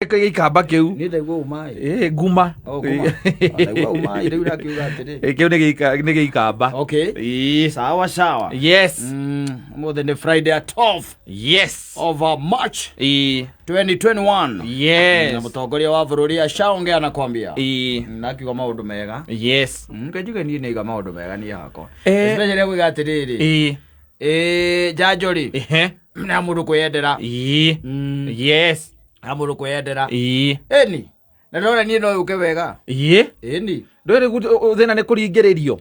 Gĩikamba kĩu. Niĩ ndaigua uma ĩ. Ĩ, nguma. Oh, nguma. Ndaigua uma ĩ, rĩu irakiuga atĩrĩ. Ĩ, kĩu nĩ gĩikamba. Okay. Ĩ. Sawa sawa. Yes. Ũmũthĩ nĩ Friday ya 12 of March Ĩ. 2021. Na mũtongoria wa bũrũri ashaongea anakwambia. Ĩ. Na akiuga maũndũ mega. Yes. Njuge niĩ nĩiga maũndũ mega niĩ hakwa. Eh. Especially kuiga atĩrĩrĩ. Ĩ. Ĩ, njanjo rĩ, Ehe. nĩ ya mũndũ kwĩyendera. Ĩ. Yes. Ya mũndũ kwĩyendera. Ĩ. Ĩni. Na ndĩrona niĩ no yũke wega. Ĩ. Ĩni. Ndũĩ rĩu thĩna nĩ kũringĩrĩrio.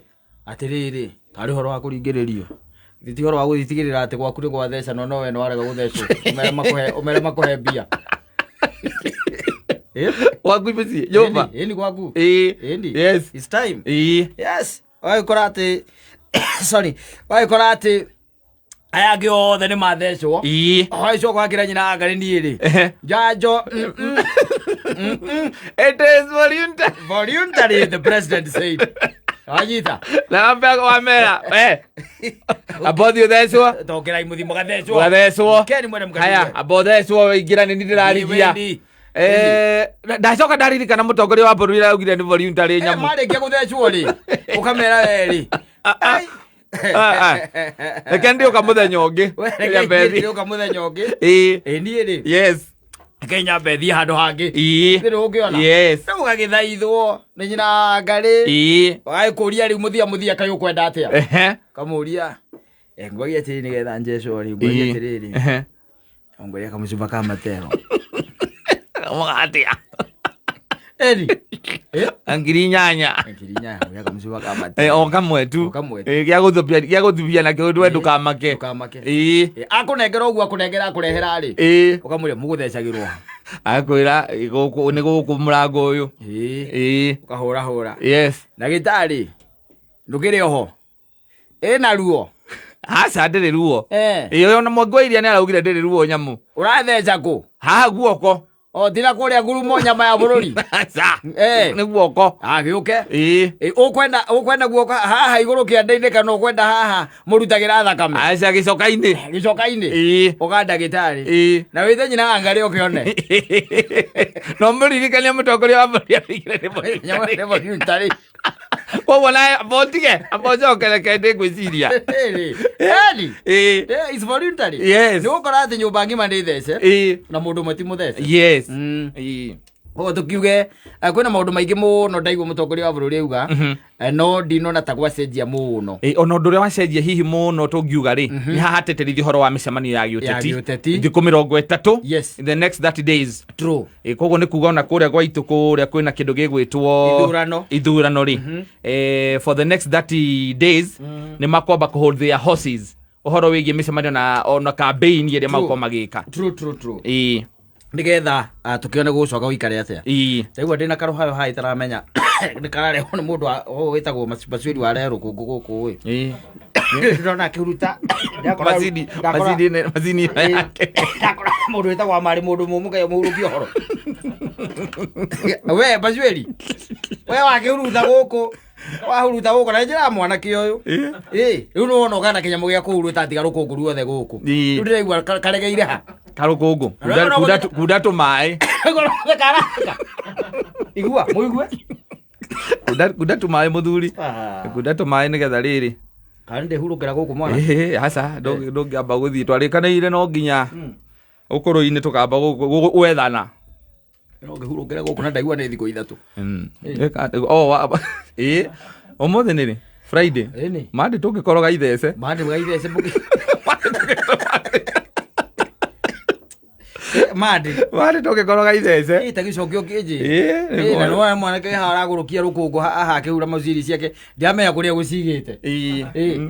Atĩrĩrĩ, tarĩ ũhoro wa kũringĩrĩrio. Ti ũhoro wa gũgĩtigĩrĩra atĩ gwaku nĩ gwathecanwo no we nĩ warega gũthecwo. Ũmere makũhe, ũmere makũhe mbia. Ĩ? Gwaku mũciĩ nyũmba. Ĩni, ĩni gwaku. Ĩ. Ĩni. Yes. It's time. Ĩ. Yes. Wagĩkora atĩ sorry. Wagĩkora atĩ aya angĩ othe nĩ mathecwo. Ĩ. Ũgagĩcoka wakĩra nyina anga nĩ niĩ rĩ. Ehe. Njanjo. It is voluntary. Voluntary, the president said. Wanyita. Na wamera. Eh. Amba ũthiĩ ũthecwo. Tokerai mũthiĩ mũgathecwo. Ũgathecwo. Keni mwene mũgathecwo. Haya, amba ũthecwo wĩingĩra nĩ niĩ ndĩrarigia. Wendi. Eh, ndacoka ndaririkana mũtongoria wa bũrũri araugire nĩ voluntary Eh, nyamũ. marĩkia gũthecwo rĩ ũkamera we rĩ. Ah, ah. Ah, ah. Reke ndĩũka mũthenya ũngĩ. We, reke Nyambe niĩ thiĩ. ndĩũka mũthenya ũngĩ. Ĩ. Ĩ niĩ rĩ. Yes. Reke nyambe thiĩ handũ hangĩ. Ĩ. Nĩ ũngĩona. Yes. Rĩu ũgagĩthaithwo nĩ nyina ngarĩ. Ĩ. Ũgagĩkũria rĩu mũthia mũthia kaĩ ũkwenda atĩa. Ehe. Kamũria. Eh, ngwagia atĩrĩ nĩgetha njecwo rĩ ngwagia Ĩ. atĩrĩrĩ. Ehe. Ngwagia kamũcuba ka matero. Mũgatia. Eri. Eh? 8,000. 8,000 ngwagia kamũcuba ka Eh, matero. o kamwe tu. O kamwe tu. Eh, gĩa gũthubia gĩa gũthubia nakĩo ndwe ndũkamake. Ndũkamake. Ĩ. Eh, akũnengera ũguo akũnengera akũrehera rĩ. Ĩ. Ũkamũria mũgũthecagĩrwo. Akwĩra ĩ, gũkũ nĩ gũkũ mũrango ũyũ. Ĩ. Ĩ. Ũkahũrahũra. Yes. Ndagĩtarĩ ndũkĩrĩ oho ĩna ruo. Aca ndĩrĩ ruo. Eh. Ĩ ona mwangi wa iria nĩ araugire ndĩrĩ ruo nyamũ. Ũratheca kũ? Haha guoko. O tira kũrĩa ngurumo nyama ya bũrũri. Aca. Eh. Nĩ guoko. Agĩũke. Ĩ. Ĩ, ũkwenda ũkwenda guoko haha igũrũ kĩande-inĩ kana ũkwenda haha mũrutagĩra thakame Aca gĩcoka-inĩ. gĩcoka-inĩ Ĩ. ũga ndagĩtarĩ Ĩ. na wĩte nyina angarĩ ũkĩone No mũririkanie mũtongoria wa bũrũri araugire nĩ Nyamũ voluntary. nĩ voluntary. Koguo nawe amba ũtige amba ũcoke reke ndĩngwĩciria. Ĩrĩ. Ĩni. Ĩ. Eh, it's voluntary. Yes. Nĩ gũkora atĩ nyũmba ng'ima nĩ thece Ĩ. na mũndũ ũmwe ti mũthece. Yes. Ĩ. Koguo tũkiuge eh, kwĩna maũndũ maingĩ mũno ndaigua mũtongoria wa bũrũri auga eh, no ndinona ta gwacenjia mũno. Ĩ, ona ũndũ ũrĩa wacenjia hihi mũno tũngiuga rĩ nĩ haha tĩtĩrithia ũhoro wa mĩcemanio ya Ya gĩũteti gĩũteti. thikũ 30 Yes. in the next 30 days. True. Ĩ, koguo nĩ kuga ona kũrĩa gwaitũ kũrĩa kwĩna kĩndũ gĩgwĩtwo Ithurano. ithurano rĩ eh, for the next 30 days nĩ makwamba kũ hold their horses ũhoro wĩgiĩ mĩcemanio na ona campaign ĩrĩa magũkorwo magĩka. True, true, true. Ĩ. Nĩgetha ah, tũkĩone gũcoka gũikare atĩa. Ĩ. Ndaigua ndĩna karũhayo haha itaramenya nĩ kararehwo nĩ mũndũ ũyũ wĩtagwo Bacwiri warehe rũkũngũ gũkũ ĩ. Ĩ. Ndĩrona akĩhuruta. Ndakora- Macini ndakora- macini macini ĩno yake. Ndakora mũndũ wĩtagwo Amarĩ mũndũ mũmũ kaĩ mũhurũkie ũhoro. We Bacwiri we wakĩhuruta gũkũ wahuruta gũkũ na njĩra mwanake ũyũ. Ĩ rĩu nĩwona ũgana kĩnyamũ gĩa kũhuruta tiga rũkũngũ ruothe gũkũ. Ĩ. Rĩu ndĩraigua karegeire ha. Karũkũngũ. Rũkũngũ. Kunda tũmaĩ. Ruothe karaka. Igua mũigue. Kunda tũmaĩ mũthuri. Kunda tũmaĩ nĩgetha rĩrĩ. Kana ndĩhurũkĩra gũkũ mwana. Ĩhĩ, aca ndũngĩamba gũthiĩ twarĩkanĩire no nginya ũkũrũ-inĩ tũkamba gwethana. No ngĩhurũkĩra gũkũ na ndaigua nĩ thikũ 3. Oh, ĩ ũmũthĩ nĩ rĩ? Friday. Ĩni. Mande tũngĩkoroga ithece. Mande mũgaithece mũkĩ. Mande. Mande tũngĩkoroga ithece. Ĩ ta gĩcokio kĩnjĩ. Ĩ, Ĩ, na nĩguo. nĩwona mwanake haha aragũrũkia rũkũngũ haha akĩhura maciri ciake ndiamenya kũrĩa gũcigĩte. Ĩ. Ĩ.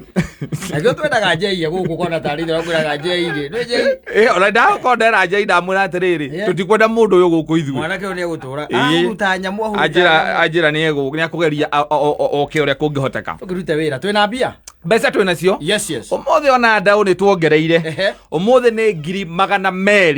Nakĩo twendaga njeiye gũkũ kona tarĩ ithe wakwĩraga njeirie. Nĩ njei. Ĩ, ona ndakorwo ndera njei ndamwĩra atĩrĩrĩ Yeah. tũtikwenda mũndũ ũyũ gũkũ ithuĩ. Mwanake ũyũ nĩegũtũra. Ĩ. Ahuruta nyamũ ahuruta. Anjĩra nyamũ. anjĩra nĩ akũgeria oke ũrĩa kũngĩhoteka. Tũkĩrute wĩra twĩna mbia. Mbeca twĩ nacio. Yes, yes. Ũmũthĩ ona ndaũ nĩ tuongereire. Ehe. Ũmũthĩ nĩ 200,000.